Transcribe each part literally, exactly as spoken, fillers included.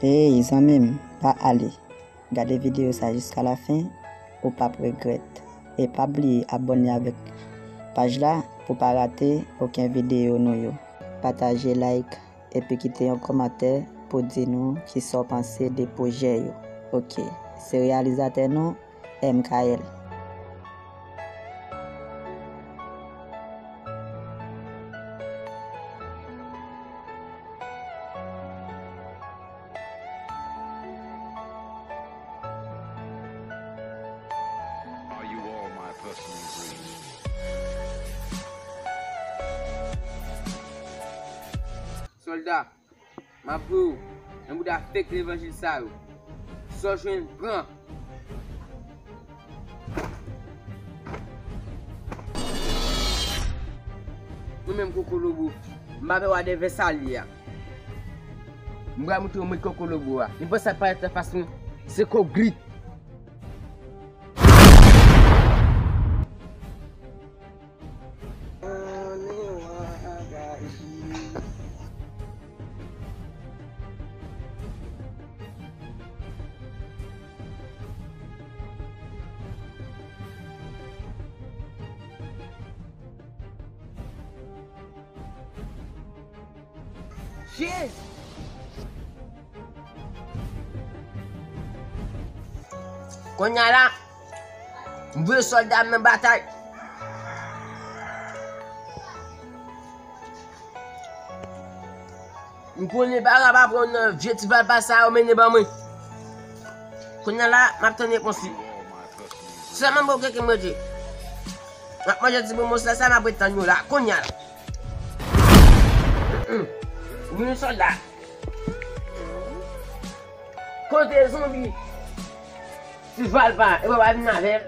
Ey, zanmi m, pa ale. Gade videyo sa jiska lafen, ou p ap regrèt. E pa bliye abòne avèk paj la pou pa rate okenn videyo nou yo. Pataje, like, epi kite yon kòmantè pou di nou kisa w panse de pwojè yo. Oke, se reyalizatè nou, M K L. Are you all my personal dreams? Sòlda, m ap voye w nan bouda fake levanjil sa yo. Sa w jwenn, pran. Mwen menm Kokolobo, m pa pè wa de Vèsalye a. M pral montre w mwen Kokolobo a. Nenpòt sa k parèt anfas mwen, se kogrit. Jezi! Kounye a la, m voye sòlda m nan batay. M konnen pa ka pa pran nan vye ti valpa sa yo mennen ban mwen. Kounye a la, m ap tann repons li. Sèlman m gen kèk m rete. M ap manje ti bonbon sila sa, m ap ret tann yo la. Kounye a la. Vini sòlda. Kote zonbi? Ti valpa, e pa vin avè l.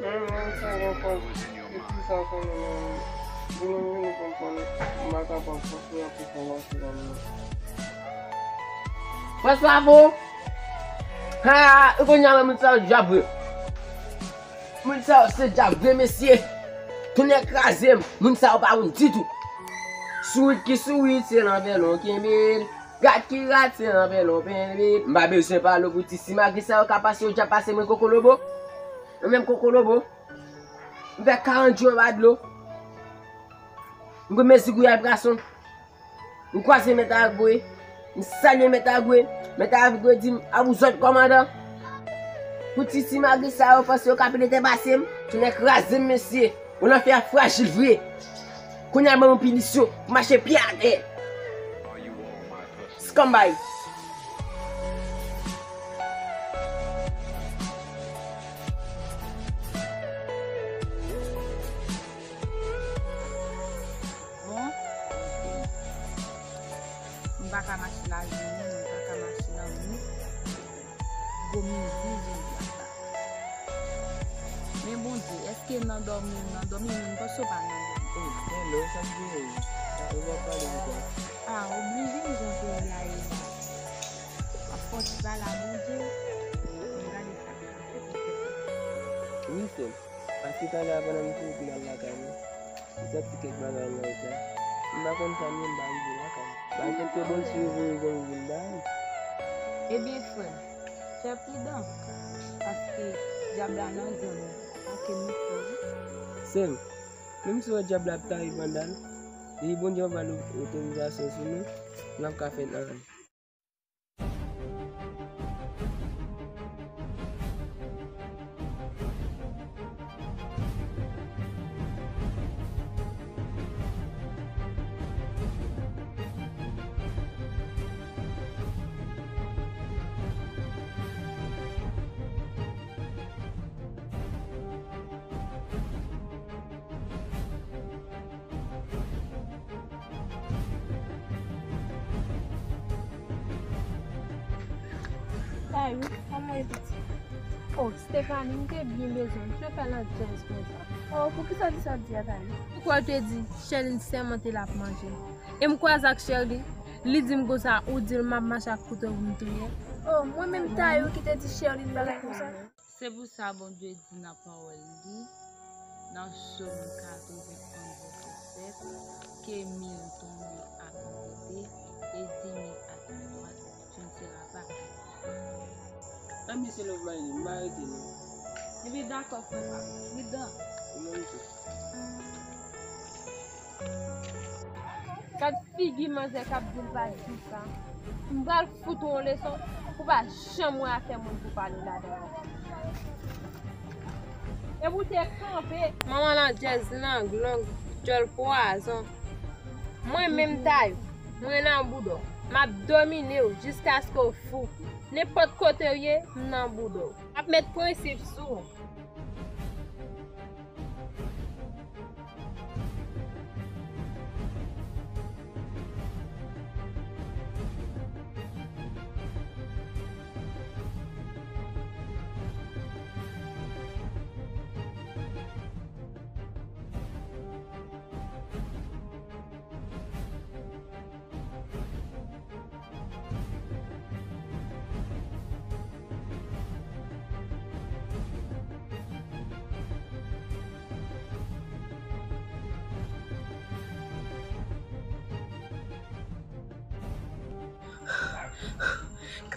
Non, non, sa gen kòb. E ki sa w konnen, non? Vini, vini, konprann. M pa kapab, fòk mwen ap fè sa mache la, non. Fòs pa bon. Ha, e kounye a, moun sa yo djab vre. Moun sa yo se djab vre, mesye. Tonnè kraze m. Moun sa yo pa bon ditou. Sourit ki sourit, se nan vèlon kenbe l. Rat ki rat, se nan vèlon kenbe l. M pa bezwen pale w pou ti simagri sa yo ka pase yo djab pase mwen Kokolobo. Mwen menm Kokolobo. M fè karant jou anba dlo. M pran mezi gouyay pwason. M kwaze Mèt Agwe. M salye Mèt Agwe. Mèt Agwe di m, "A vous autres, kòmandan." Pou ti simagri sa yo panse yo ka pile tè pase m. Tonnè kraze m, mesye. Ou nan fè a frajil vre. Kounye a ban m pinisyon pou mache pye atè. Skanbay. Bon. M pa ka mache lajounen, m pa ka mache nan nwit. Gwo mizi jodi a sa. Men Bondye, èske nan dòmi, nan dòmi, m panse w pa nan dòmi. Ey, hello, sa k genyen? Sa, ou pa pale poukwa? A, oblije m jan peyi a ye la. M ap fè w ti pale a Bondye, m gade sa k ka fèt. Wi, sè m. Paske talè a pandan m soti m al lakay mwen, m santi kèk bagay nan wout la. M pa konn sa m ye, m pa rive lakay. Bay kèk bon ti revo revo m vin bay. Ebyen, frè m, fè pridan, paske dyab la nan zòn ou, pa ke nou fè wi. Sè m, menm si w wè dyab la ap tare pandan l, depi Bondye pa ba l otorizasyon sou nou, nou p ap ka fè anyen. Tayou, kòman w ye, pitit? Oh, Stephanie, m te byen bezwen w. Misye fè nan djaz konsa. Oh, poukisa w di sa w di a, Tayou? Poukisa w te di Sherline sèmante l ap manje m? E m kwaze ak Sherline, li di m konsa, ou di l m ap mache ak kouto pou m touye l? Oh, mwen menm, Tayou, ki te di Sherline bagay konsa? Se pou sa Bondye di nan pawòl li, nan Sòm katrevennonz, vèsè sèt, ke mil tonbe a bò kote e di mil a ta dwat, Misye la pa. Ann misye love my name, m pa rete non. Ebyen dakò frè pa m. Wi dan. Ou menm tou. Gad figi manzè k ap di l pa di sa. M pral fout ou yon leson pou pa janm wè afè moun pou pale ladan l. Epi w te kanpe. Manman landjèz lang long, djòl pwazon. Mwen menm Tayou, mwen nan bouda w. M ap domine w jiskaske w fou. Nenpòt kote w ye, m nan bouda w. M ap met prensip sou ou.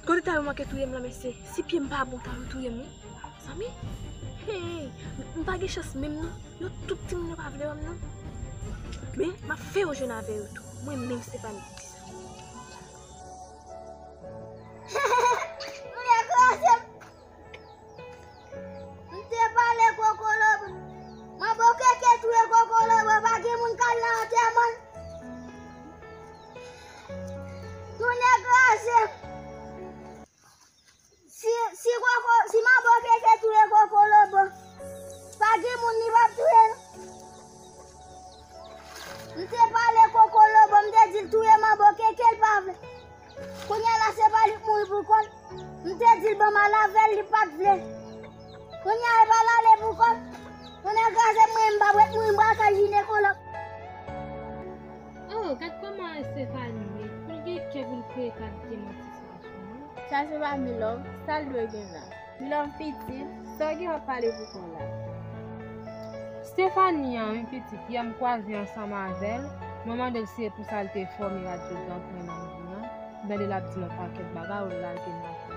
Kote Tayou manke touye m lan mesye? Si pye m pa bon, Tayou touye m wi. Zanmi, hey, m pa gen chans menm non. Yo tout timoun yo pa vle wè m non. Men m ap fè yo jwenn avè yo tou. Mwen menm Stephanie ki di sa. Moun yo kraze m. M te pale kokolobo. Manbo keke touye kokolobo, pa gen moun k al nan antèman l. Tounen kraze m. Si, si koko, si manbo keke touye kokolobo, pa gen moun li p ap touye non. M te pale kokolobo, m te di l touye manbo keke l pa vle. Kounye a la se pa li k mouri pou kò l. M te di l ban m al avè l, li pa t vle. Kounye a e pa l ale pou kò l. Kounye a kraze m, mwen m p ap ret mouri, m pral kay jinekològ. Oh, gad kòman Estefani ye. Pou l gen kè pou l kreye kalite manti sa sou mwen. Sa se pa Milove, sa l dwe gen la? Milove pitit, sa w gen w ap pale pou kò w la? Stefani an, wi pitit, yè m kwaze ansanm avè l, mwen mande l si se pou sa l te fòme radyo gang mwen nan vi an, m tande l ap di m yon pakèt bagay, ou l lage nan fon.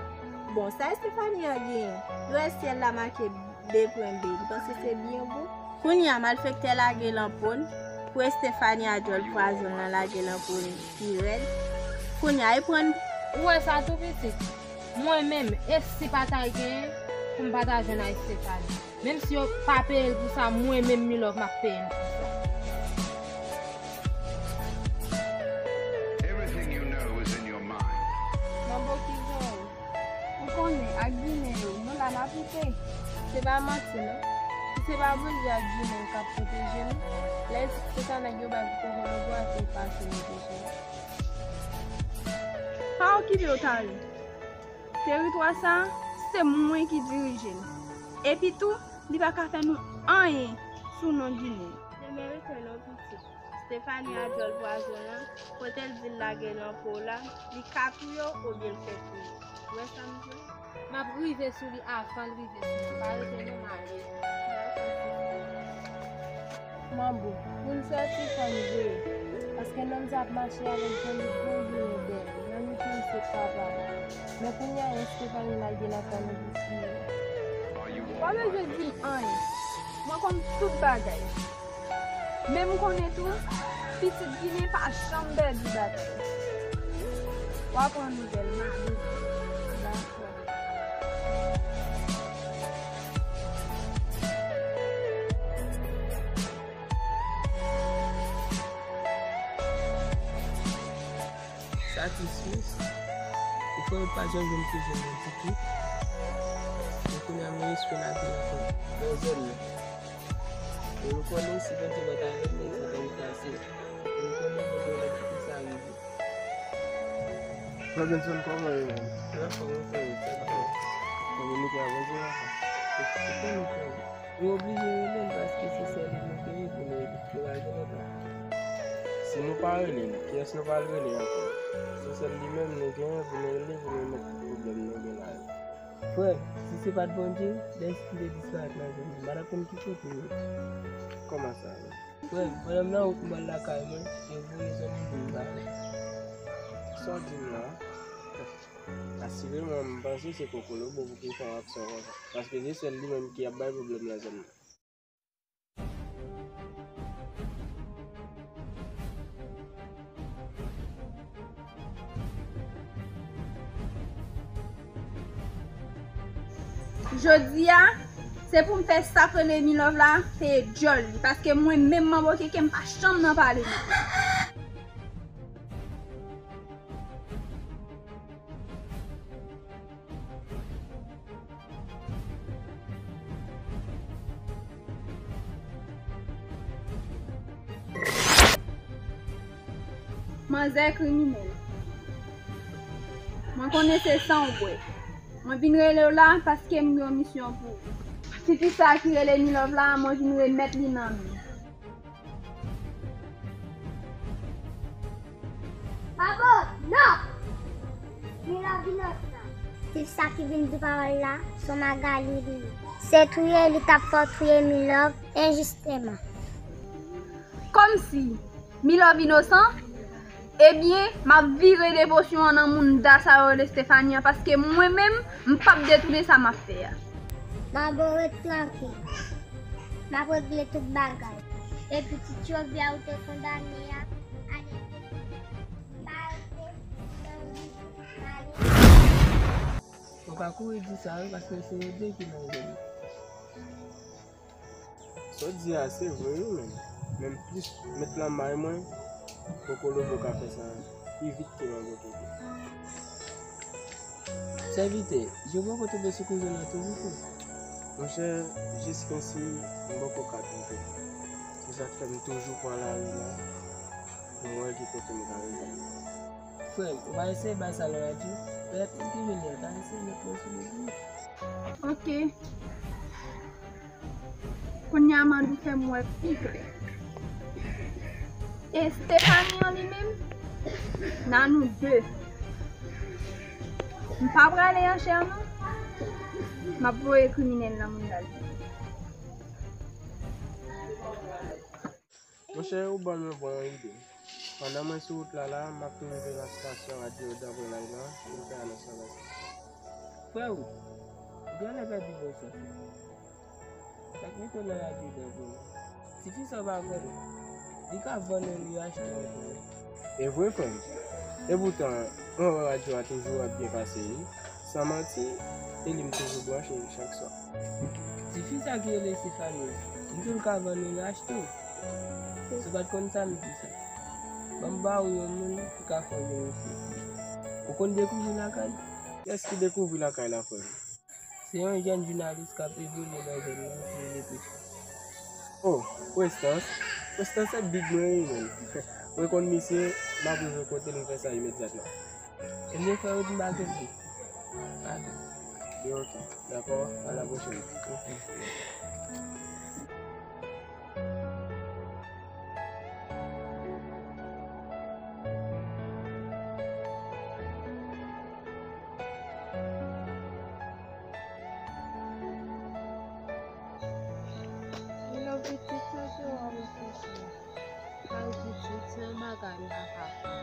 Bon, sa Stefani an genyen? L wè syèl la make B pwen B, li panse se byen gou. Kounye a, malfektè lage lanpòn pou Estefani a djòl pwazon nan lage lanpòn pi rèd. Kounye a, e pran. Ou wè sa tou pitit? Mwen menm, e si pa ta genyen pou m pa ta jwenn a Estefani. Menm si yo pa peye l pou sa, mwen menm Milove m ap peye l pou sa. Everything you know is in your mind. Manbo ki jan w ye? Ou konnen, ak Ginen yo, nou la n ap lite. Se pa manti non. Si se pa Bondye ak Ginen k ap pwoteje nou, lè se sa nèg yo bay pou kokolobo a te pase nou te jwenn. Pa okipe w Tayou. Teritwa sa a, se mwen ki dirije l. Epi tou, li pa ka fè nou anyen sou non Ginen. Demen rete non pitit. Stefani a djòl pwazon an, kote l di l lage nan po w la, li ka touye w oubyen l fè touye w. Ou wè sa m di w? M ap rive sou li avan l rive sou mwen. Pa rete non, m ale. Manbo, pou n sòti fò n veye, paske nonm sa ap mache avèk Jean-Luc Grandin dèyè l, nan mitan l se papa l. Men kounye a, Estefani lage lakay nou pou tiye l. W pa bezwen di m anyen. Mwen konn tout bagay. Men m konnen tou, pitit Ginen pa janm pèdi batay. W a pran nouvèl m ale. Dakò. Satisfè. Ou kwè ou pa janm jwenn plezi nan ditou? Men kounye a, men respè lage nan kò m. Nan zòn nan. E ou konnen si Bondye pa t avè m, nèg sa t ap pase. E ou konnen Bondye wè tout sa rive. Frè Benson, kòman w ye menm? Anfòm, anfòm, sa va. Konnen nou te avanse la. Ou konnen frè. Nou oblije rele l paske se sèl li nou genyen pou nou ede. Nou pa gen lòt la. Si nou pa rele l, kiyès nou pral rele ankò? Se sèl li menm nou genyen pou nou rele, pou nou remèt tout pwoblèm nou gen la yo. Frè, si se pa t Bondye, lè espri te disparèt nan zòn nan, m pa t ap konn ki kote m ye. Kòman sa menm? Frè, pandan m nan wout m al lakay mwen, yo voye zòn nan vin ba mwen. Sa w di m la a? Asireman, m panse se Kokolobo pou ki fè w absan konsa. Paske se sèl li menm ki ap bay pwoblèm nan zòn nan. Jodi a, se pou m fè sa k rele Milove la peye djòl li, paske mwen menm manbo keke m pa janm nan pale li. Manzè kriminèl. Mwen konnen se san w bwè. Mwen vin rele w la paske m gen yon misyon pou ou. Tifi sa ki rele Milove la, mwen vin remèt li nan men w. Pablo, non! Milove inosan. Tifi sa ki vin di pawòl la, se Magali li ye. Se touye li t ap fè w touye Milove enjisteman. Kòmsi Milove inosan? Ebyen, m ap vire devosyon an nan mouda sa yo rele Stefani an, paske mwen menm, m p ap detounen sa m ap fè a. Manbo, ret trankil. M ap regle tout bagay. Epi ti tchòvya ou te kondane a, ale pa rete nan ri, ale. Ou pa kouri di sa, wi, paske se yo de ki nan zòn nan. Sa w di a se vre wi, men, men m plis met nan may mwen, Kokolobo ka fè sa pi vit ke manbo keke. Sèvitè, je poko tonbe sou koze la toujou, frè. Monchè, jiskensi m poko ka twouve. Se sa k fè m toujou pran lari la pou m wè ki kote m ka rive. Frè m, ou pa eseye bay sa nan radyo? Petèt moun ki vini an ka eseye met men sou li tou. Ok. Kounye a Mandou fè m wè pi klè. E Stefani an li menm, nan nou de. M pa prale an chè non. M ap voye kriminèl nan mouda l. Monchè, ou ban mwen bon ide. Pandan mwen sou wout la la, m ap tou rive nan estasyon radyo Danprelag lan pou m fè anons anvan sa. Frè m, ou genlè pèdi bon sans la. Sa k mete w nan radyo Danprelag? Tifi sa w pa konnen, li ka vann ou, li achte yon konnen. E vre, frè m. Epoutan, mwen wè radyo a toujou ap byen pase, wi. San manti, e li m toujou branche chak swa. Tifi sa ki rele Stefani, m di w l ka vann ou, l achte w. Si w pa t konn sa, m di sa. Ban m ba ou yon moun ki ka fè w vin isit. Ou konn dekouvri lakay? Kiyès ki dekouvri lakay la, frè m? Se yon jèn jounalis k ap evolye nan zòn nan ki rele Prestans. Oh, Prestans? Prestans se big mwen wi, menn. Mwen konn misye, m ap rive kote l, m fè sa imedyatman. Ebyen, frè, ou di m pa kenbe. Pa gen. Byen, ok. Dakò, a la pwochèn. Ok. Milove pitit sa se w a reflechi a. Al pitit, se yon bagay m pa ka fè.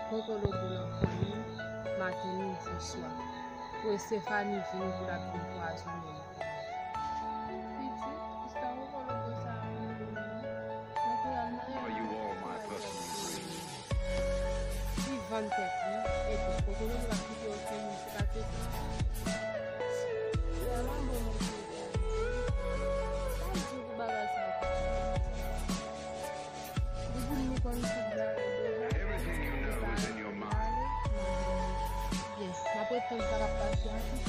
Kokolobo nan fanmi m, maten, midi, swa. Pou Estefani vini pou l ap vin pwazonnen m. Pitit, istwa Kokolobo sa a, mwen menm, mwen te al nan yon... Are you all my personal friends? Li vann tèt li, epi Kokolobo pa kite yo fini, se pa te sa. Vrèman bon, mesye. Pa di pou bagay sa yo. Li di m li konn tout bagay deja. Li pa ale, m ale. Byen, m ap ret tann sa k ap pase a tou.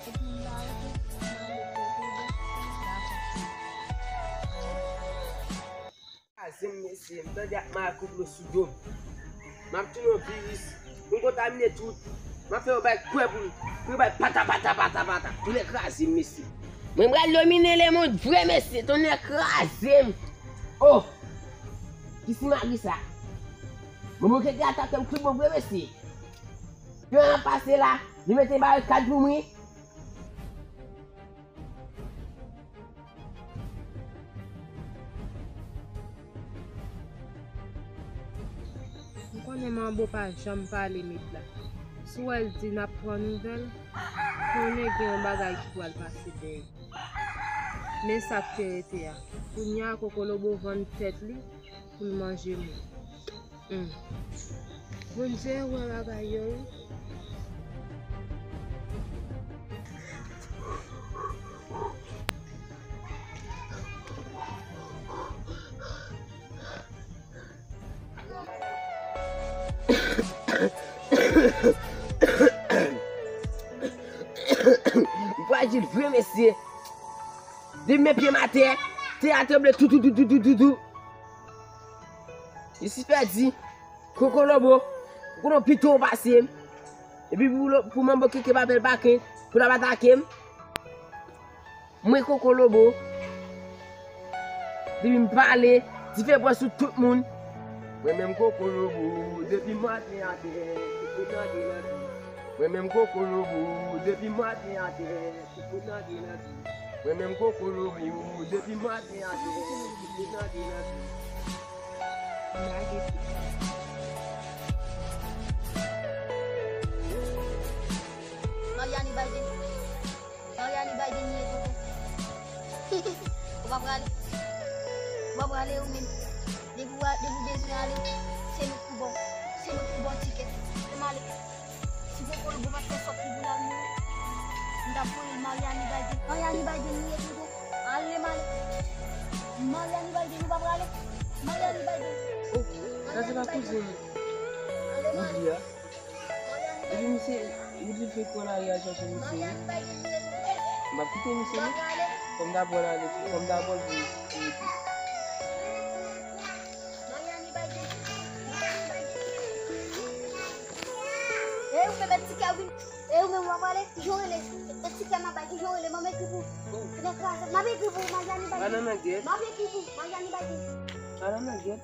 Epi m pa rete, m ale kote l. Dakò. Kraze m, mesye. M tande ak makout lo sou do m. M ap tounen yon viris. M kontamine tout. M ap fè yo bay kwè pou m. Pou yo bay pata, pata, pata, pata. Tonnè kraze m, mesye. Mwen pral domine lemonn vre, mesye. Tonnè kraze m. Oh! Ki simagri sa? Mwen, mwen keke atake m tout bon vre, mesye. Gran an pase la, li mete barikad pou mwen. M konnen Manbo pa janm pale met la. Si w wè l di n ap pran nouvèl, konnen gen yon bagay ki pral pase dèyè. Men sa k te rete a. Kounye a, Kokolobo vann tèt li pou l manje moun. Hmm. Bondye wè bagay yo, wi. M frajil vre, mesye. Depi men pye m atè, tè a tranble tou, tou, tou. Jesifè di, Kokolobo, ou konnen w pi toro pase m. Epi pou, pou Manbo Keke pa bèl baken, pou l ap atake m. Mwen Kokolobo, depi m pale, dife pran sou tout moun. Mwen menm Kokolobo, depi m atè atè, tout moun antre nan vi. Mwen menm Kokolobo, depi m atè atè, tout moun antre nan vi. Mwen menm Kokolobo, depi m atè atè, tout moun antre nan vi. Mariani Biden. Mariani Biden li ye, tonton. Ou pa prale? Ou pa prale ou menm? Depi w, depi w bezwen ale, se nou k pou ba w. Se nou k pou ba w tikè. Fè m ale. Si Kokolobo pa t fè sòt li pou l al mouri, m t ap voye l Mariani Biden. Mariani Biden li ye, tonton. Ale m ale. Mariani Biden, ou pa prale? Mariani Biden. Oh, sa se pa kouzen Woodly a? Epi misye, Woodly fenk pran lari al chache misye wi. M ap kite misye wi. Fò m dabò l ale, fò m dabò l pou, pou Woodly. E ou menm, met tikè w vin. E ou menm w ap prale, kijan w rele? Met tikè m ap bay, kijan w rele? M ap ekri pou ou. Nèg kraze, m ap ekri pou ou, Mariani Biden. Pa nan nan gèt. M ap ekri pou ou, Mariani Biden. Pa nan nan gèt.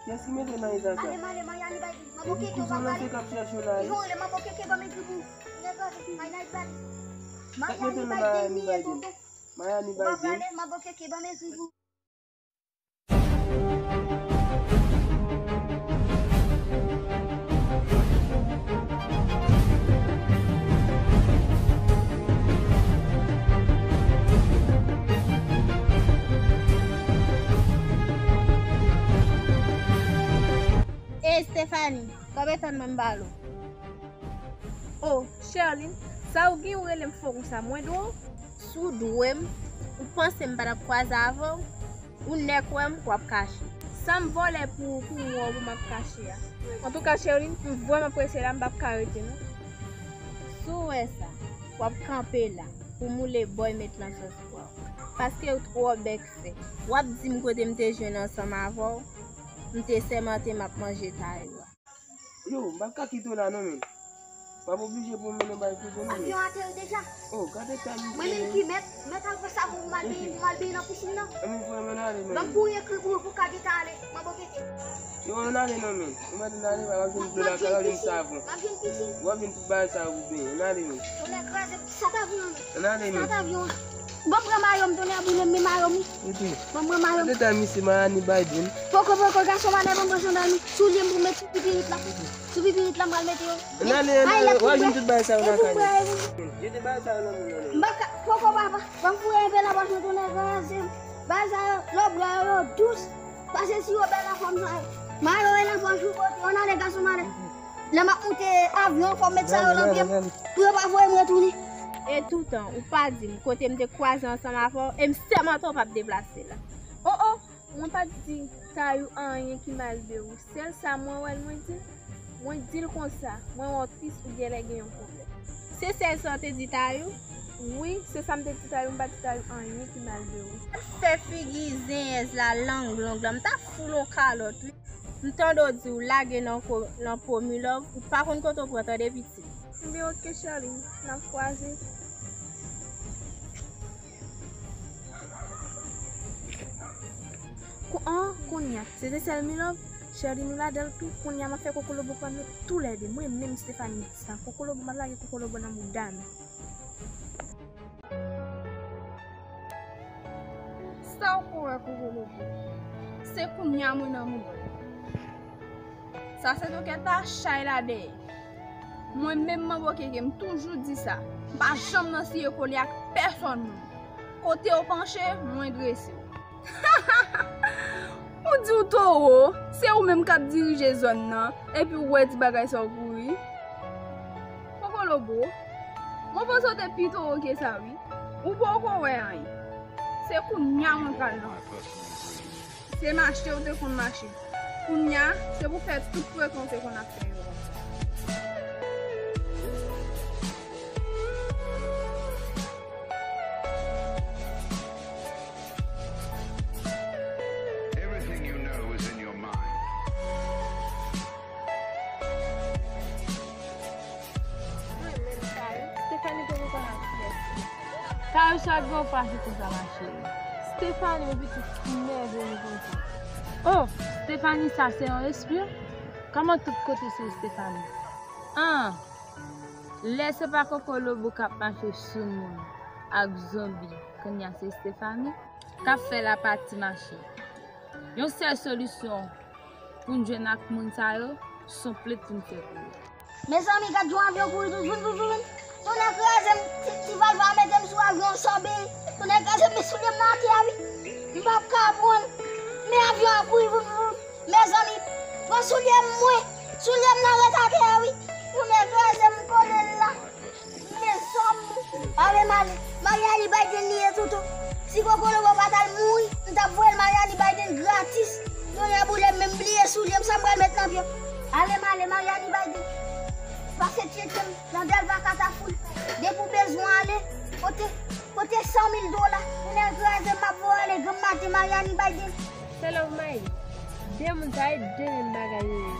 Kiyès ki mete w nan eta sa? Ale, ale, Mariani Biden. Manbo Keke, ou pa prale. Kijan w rele? Manbo Keke, ban m ekri pou ou. Nèg kraze, Mariani Biden. Mariani Biden li ye, tonton. Ou pa prale, Manbo Keke, ban m ekri pou ou. Ey, Stephanie, kanpe tann mwen m pale w. Oh, Sherline, sa ou gen ou rele m fò konsa, mwen dwe w? Si w dwe m, ou panse m pa t ap kwaze avè w? Ou nèk wè m, w ap kache. Sa m vòlè pou, pou m wè w, pou m ap kache a. Antouka, Sherline, m vrèman prese la, m p ap ka rete non. Si w wè sa, w ap kanpe la, pou moule bòy met lan sòs pou w. Paske w twò bèk fè. W ap di m kote m te jwenn ansanm avè w, m te sèmante m ap manje tayou a. Yo, m p ap ka kite w la non, men. W ap oblije pou w mennen bay kouzen ou, men. Avyon ateri deja. Oh, gade tan misye. Mwen menm ki mèt, mèt al pran savon pou m al benyen, pou m al benyen nan pisin nan. Ann, frè m, ann ale, men. Ban m kouri ekri pou ou pou w ka gentan ale. Manbo Keke. Yo, ann ale non, men. Ou mèt ann ale, w ap jwenn dlo lakay, w ap jwenn savon. M ap jwenn pisin. W ap jwenn tout bagay sa yo pou benyen. Ann ale, men. Tonnè kraze, sa t avyon an, men. Ann ale, men. Sa t avyon an. Ban m pran mayo m, tonnè boule m, men mayo m wi. Ban m pran mayo m. Gade tan misye, Mariani Biden. Poko, poko, gason malè, ban m pran sandal m. Soulye m pou m met sou pipirit la. Sou pipirit la, m pral mete yo. Ann ale, ann ale, w ap jwenn tout bagay sa yo lakay. Jete bagay sa yo nan men w, ann ale. M pa ka, poko papa, ban m foure enpe nan pòch mwen, tonnè kraze m. Bagay sa yo, lè w bwè yo, yo dous. Pase siwo bèl anfòm sa yo. Mayo e nan pòch ou kote, ann ale gason malè. Lè m ap moute avyon, fò m met sa yo nan pye m, pou yo pa voye m retounen. E toutan, ou pa di m kote m te kwaze ansanm avè w, e m sèmante w p ap deplase la. Oh, oh! Mwen pa t di Tayou anyen ki mal de ou. Sèl sa mwen wè l, mwen di l, mwen di l konsa, mwen wè w tris, ou genlè gen yon pwoblèm. Se sèl sa w te di Tayou? Wi, se sa m te di Tayou, m pa di Tayou anyen ki mal de ou. Fè figi zenyèz la, lang long lan, m ta foul yon kalòt wi. M tande w di w lage nan ko-, nan po Milove, ou pa konn kote w pran tande pitit. Ebyen oke Sherline, n ap kwaze. Ko-, an, kounye a, se te sèl Milove, Sherline ou ladan l tou, kounye a m ap fè Kokolobo pran nou toulède, mwen menm Stephanie di sa, Kokolobo, m ap lage Kokolobo nan bouda nou. Sa w kwè, Kokolobo? Se kounye a mwen nan mouvman. Sa se doktè ta chay la dèyè. Mwen menm manbo keke, m toujou di sa. M pa janm nan siye kole ak pèsonn moun. Kote w panche, mwen drese w. Ou di w towo, se ou menm k ap dirije zòn nan, epi w wè ti bagay sa w kouri. Kokolobo, mwen panse w te pi towo ke sa wi. Ou poko wè anyen. Se kounya mwen pral nan. Se mache w te konn mache. Kounya, se pou fè tout frekans w te konn ap fè yo. Everything you know is in your mind. Mwen menm sa wi. Stephanie te rekonèt kiyès li. Sa yo chak jou w fache konsa, ma chérie. Stephanie, yon pitit ki nève m konsa. Oh, Stephanie, sa se yon espyon? Kòman tout kote se Stephanie? An! Lè se pa Kokolobo k ap mache sou moun ak zonbi, kounye a se Stephanie k ap fè lapati mache. Yon sèl solisyon pou n jwenn ak moun sa yo, se yon plent pou n fè pou yo. Mezanmi, gad yon avyon kouri tout voun, voun, voun, voun. Tonnè kraze m, ti, ti valva mete m sou avyon sanbe. Tonnè kraze m, men soulye m nan atè a wi. M p ap ka pran l. Men avyon an kouri voun, voun, voun. Mezanmi, pran soulye m mwen. Soulye m nan ret atè a wi. Tonnè kraze m, kole l la. Mezanmi, ale m ale. Mariani Biden li ye toutou. Si Kokolobo pa t al mouri, m t ap voye l Mariani Biden gratis. Donya boule m, men m bliye soulye m, sa m pral met nan pye m. Ale m ale, Mariani Biden. Pase tcheke m nan Delva Katafoul. Depi w bezwen ale, pote, pote san mil dola. Tonnè kraze m, m ap voye ale granm maten, Mariani Biden. Se love Mayi. De moun sa yo, de menm bagay yo ye.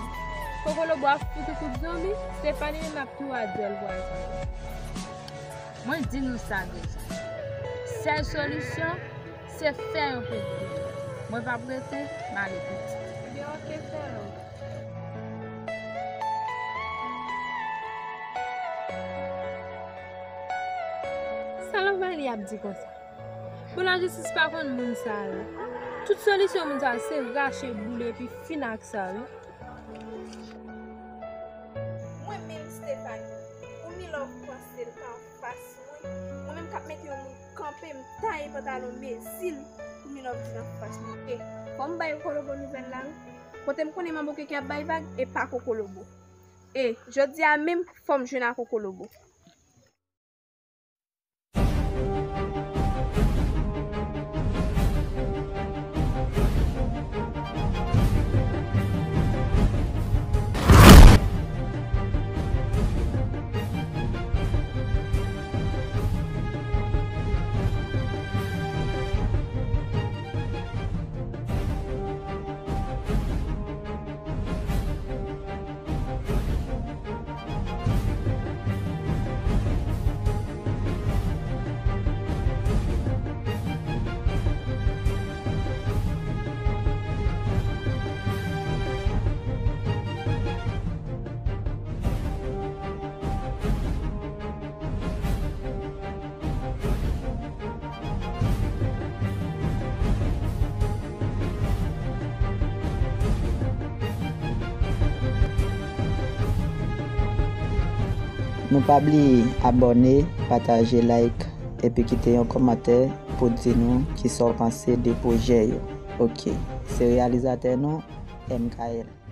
Kokolobo ap fout ou kout zonbi, Stephanie menm ap tou a dyòl vwazen. Mwen di nou sa deja. Sèl solisyon, se fè yon plent pou yo. Mwen p ap rete, m ale pitit. Ebyen, oke, fè yon. Sa love Mayi ap di konsa? Bon, lajistis pa konn moun sa yo. Tout solisyon moun sa yo, se rache, boule, epi fin ak sa, wi. Mwen menm, Stephanie, pou Milove panse l pa anfas mwen, mwen menm k ap mete yon moun kanpe m, taye pantalon mezi l, pou Milove di l anfas mwen. E, fò m bay Kokolobo nouvèl la, wi. Kote m konnen manbo keke ap bay vag, e pa Kokolobo. E, jodi a menm, fò m jwenn ak Kokolobo. Nou pa bliye abòne, pataje, like, epi kite yon kòmantè pou di nou kisa w panse de pwojè yo. Oke, se reyalizatè nou, M K L.